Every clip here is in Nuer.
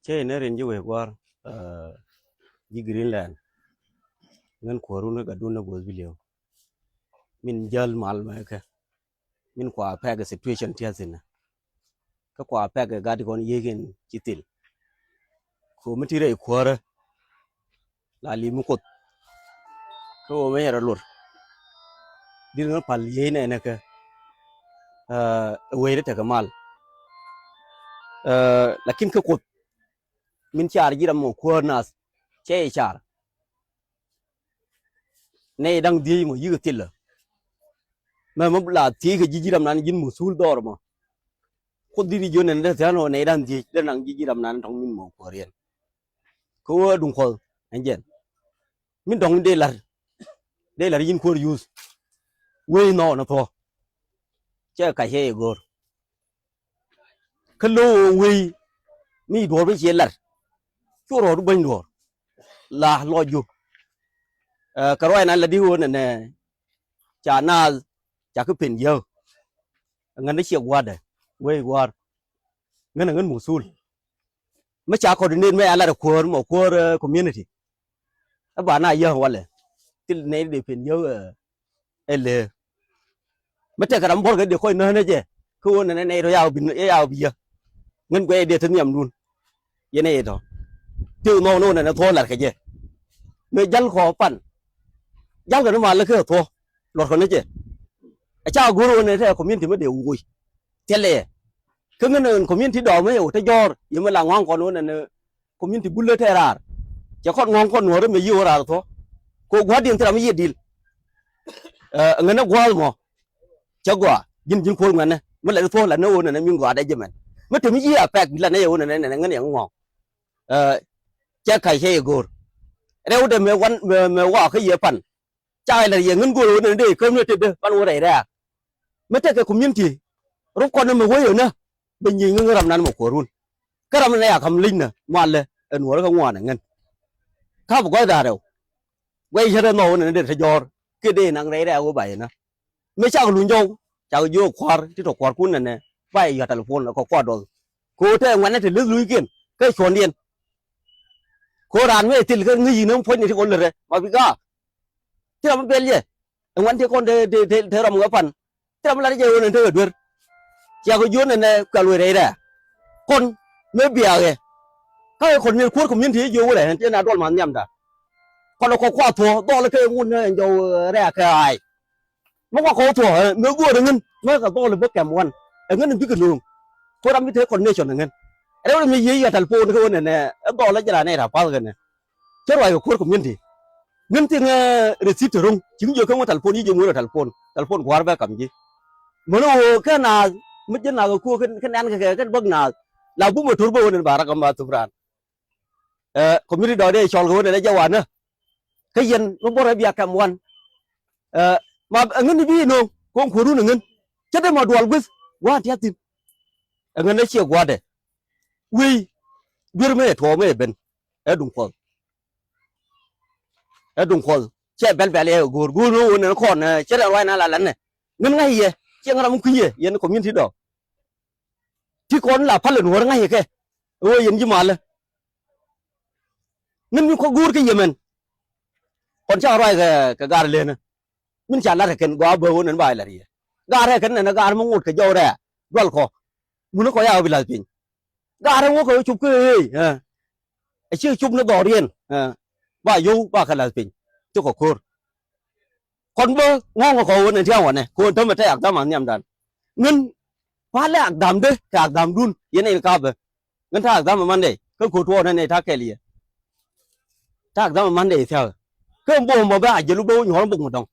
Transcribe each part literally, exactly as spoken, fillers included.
Cä inɛ rin ji̱ wee gua̱a̱r, eh, ji̱ Greenland. Ŋän kuäärun kä gatdun ni bo̱o̱th bi li̱ew. Min jäl mal mɛ kɛ. Min kua pɛk situation tia̱thi̱n. Kä kua pɛk gat kɔn yiëëk in ci thil. Ko mi ti rɛy kuäärä. La li̱mi Kuoth. Kä ɣöö mëë yɛn rɔ luɔr. Di̱t ŋä pal yiey nɛnɛ kɛ, eh, wee ri tekɛ mal. Eh, lakin kä Kuoth min car ji̱ ram mɔ kuäär nath cɛ i̱ car. Nɛy da̱ŋ dhieec mɔ yi̱k thilä. Mɛ mɛ la thiec kɛ ji̱ ji̱ ram nan ji̱n muthul dhɔr mɔ. Kuoth di̱t i̱ jiön nɛn dee thia̱n ɣöö nɛy da̱ŋ dhieec dee naŋ ji̱ ji̱ ram nan tɔ̱ŋ min mɔ kuäär yɛn. Kä ɣöö duŋ Kuɔth ɛn jɛn. Min dɔ̱ŋ dee la̱r, dee la̱r yi̱n kuäär yuth. Wee nhɔɔk ni thuɔ̱k. Cɛ kac cɛ yɛ go̱o̱r. Kä lo̱o̱ wee mi duɔ̱ɔ̱r bi ciɛ la̱r. Cu rɔɔdu bäny duɔ̱ɔ̱r. La lɔc ju. Eh, kɛ ruac nan la di ɣöö nɛnɛ ca naath ca kä pen yäk. Ŋän ni ciɛ gua̱a̱dɛ wee gua̱a̱r. Ŋän a ŋän muthul. Mi ca coordinate mi a lat a kuäär mɔ kuäär, eh, community. Ɛ ba na yäk walɛ. Thil nɛy dee pen yäk, eh, ɛ lëë. Mi tɛkɛ ram buɔ̱l kɛ dee kɔc nään ɛ jɛ. Kä ɣöö nɛnɛ nɛy tɔ yaw bi, yaw bi yäk. Ŋän guɛy dee te nhiamdun. Yɛn ɛ tɔ. Tëë nhɔk ni ɣöö nɛnɛ thuɔ̱k la̱r kɛ jɛ. Mëë jäl kɔ pan. Jäl kɛ ni mal lä kɛ thuɔ̱k. Luɔr kɔ ni jɛ. Ɛ ca go̱r ɣöö nɛnɛ tɛkɛ community mi dee woc. Thilɛ yɛ. Kä ŋän ɛn community dɔɔk mëë yɛ wä te jɔ̱ɔ̱r yɛ mi la ŋɔ̱a̱ŋ kɔn wä nɛn, eh, community bulä tɛ raar. Cɛ kɔn ŋɔ̱a̱ŋ kɔn nuɔ̱ɔ̱rä mëë yiëë wä raar thuɔ̱k. Kɛ gua̱a̱r diɛn thil ram mi yiëë dil. Eh, ŋän ɛ gua̱a̱r mɔ. Cɛ gɔaa ji̱n ji̱n kuɔl ŋuɛnɛ mi lɛ thuɔ̱k la ni wä nɛn mi gɔaa dɛ jɛ mɛn. Mi te mi yiëë a pɛk bi la ni yɛ wä nɛn nɛn ŋän yɛ ŋɔ̱a̱ŋ. Eh, cɛ kac cɛ yɛ go̱o̱r. Rɛw dɛ mëë wan mëë, mëë wakä yɛ pan. Ca ilɛ yɛ ŋän go̱o̱r ɣöö nɛn dee käm ni tetdä pan wä rɛy rɛ̈ɛ̈k. Mi tekɛ community rup kɔn ni mi wee yönä. Bɛ nyieny ŋän ram nan mɛ kuäärun. Kä ram ni ya ka̱m li̱cnä malɛ ɛn wä rɛ kä ŋuan ɛ ŋän. Ka bi gɔ̱a̱th da̱a̱r rɛw. Guɛy cä rɛ nhɔk ɣöö nɛn dee te jɔ̱ɔ̱r kiɛ dee naŋ rɛy rɛ̈ɛ̈k wä ba yɛ nä. Mi cakɛ luny jɔw cakɛ jiök kua̱r ti tɔ kua̱rkun nɛnɛ ba yɛ yɔ̱a̱t telephone kɛ kua̱r duɔth. Kɛ ɣöö te ŋuɛ̈tnɛ te leth lunykiɛn kä cuɔ̱ndiɛn. Kɛ ɣöö raan mëë thil kä ŋäc yi̱n ɣän puɔ̱cni ti kɔn lät rɛ ma bi gaak. Ti ram mi bɛl yɛ. Ɛ ŋuan ti kɔn te, te, te, te ram ŋä pan. Ti ram mi lat jɛ ɣöö nɛn tekɛ duer. Ciakɛ jiöt nɛnɛ kɛ luɔc rɛy rɛ̈ɛ̈. Kɔn mëë biaakɛ. Kä ɛ kɔn ni kuäär community jiök wä rɛ̈ɛ̈ ti na duɔl ma nhiamda. Kɔn ɛ kɔ kuath thuɔ̱k dhɔl kɛ ŋun ɛ jɔw rɛ̈ɛ̈ kɛ ɣaac. Mi kua kɔk thuɔ̱k, eh, mi go̱o̱r ɛ ŋän mi kɛ dhɔl bä kɛm wan. Ɛ ŋän bikɛ nööŋ. Ko ram mi te coordination ɛ ŋän. Rɛw mi yiëë yɔ̱a̱t telephone kä ɣöö nɛnɛ ɛ dhɔl ɛ jɛ la nɛy ta̱pa̱th kɛnɛ. Cä ruac kɛ kuäär community. Ŋän thiŋ, eh, receipt ro̱ŋ. Ci mi jiök kä ŋuɔ̱t telephone, yi jiök ŋuɔ̱t telephone. Telephone gua̱a̱r bɛ kam ji̱. Mäni ɣöö kɛ naath mi ji̱ naath kɛ kuäär kɛ nɛn kɛ kɛ bäk naath. La bumɛ to̱r bä ɣöö nɛn ba rak kɛ ma thop raan. Eh, community dɔɔk dee cɔl kɛ ɣöö nɛn ɛ jɛ wanä. Kä yɛn mi buɔrɛ bia kɛm wan. Eh, ma ɛ ŋän i̱ bi inööŋ ko̱ŋ kuäärun ɛ ŋän. Cä dee ma dual gui̱th gua̱a̱n tia̱thi̱n. Ɛ ŋän ɛ ciɛ gua̱a̱dɛ. Wi̱i̱ duer mëë tuɔɔk mëë ben. Ɛ duŋ kuɔth. Ɛ duŋ kuɔth. Cɛ bɛl bɛl yɛ go̱o̱r go̱o̱r ni ɣöö nɛn kɔn, eh, cɛ rɛn ruac na la lɛn nɛ. Ŋän ŋa̱c yɛ ciɛ ŋän ram mi kui̱ yɛ yɛn community dɔɔk. Ti kɔn la pal in wär ŋa̱c kɛ ɣöö yɛn ji̱ malä. Ŋän mi kɔ guur kä yɛmɛn. Kɔn ca ruac kɛ, kɛ gar lenä. Min ca lat kɛ kɛn gɔaa bä ɣöö nɛn ba ilat yɛ. Gar kɛ kɛn nɛn gar mi ŋot kɛ jɔw rɛɛ dual kɔ. Mun kɔ ya ɣä bi lath piny. Gar wä kɛ cop kä ëë, ɛ ci cop ni dhɔriɛn. Ba yio̱w ba kɛ lath piny. Cokɛ ko̱r. Kɔn bä ŋɔ̱ŋ kɛ kɔ ɣöö nɛn tia̱a̱ŋ wanɛ kɛ ɣöö tämɛ tɛ ak dhama nhiamdan. Ŋän palɛ ak dhamdä kɛ ak dhamdun yɛn in kapɛ. Ŋän ta̱a̱ ak dhama mandɛ kä ko̱r tuɔɔk nɛn ɛ ta̱a̱ kɛl yɛ. Ta̱a̱ ak dhama mandɛ thia̱a̱k kä bo̱o̱m bä bä a jɛl wä bä wä nyuɔ̱ɔ̱r bok mi dɔ̱ŋ.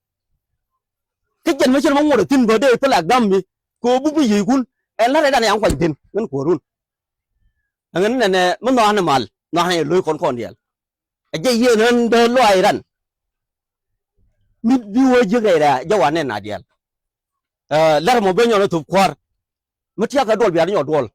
Kä jɛn mi cin ma ŋuɔ̱t ɛ thi̱n bä dee thil ak dham mi kɛ ɣöö bi bi yiëëkun. Ɛn la̱t ɛ dan ɛ yaŋ kuany thi̱n ŋän kuäärun. Ɛ ŋän nɛnɛ mi nhɔa̱a̱n ɛ mal nhɔa̱a̱n ɛ lo̱c kɔn kɔn diaal. Ɛ jɛ yiëë nän dee lɔaac ran. Mi bi wä jiäk rɛy rɛ̈ɛ̈ jɛ wanɛ na diaal. Ɛ lɛr mɔ ben nyɔn ɛ thop kua̱r. Mi tia̱k kɛ duɔl bia ni nyɔ duɔl.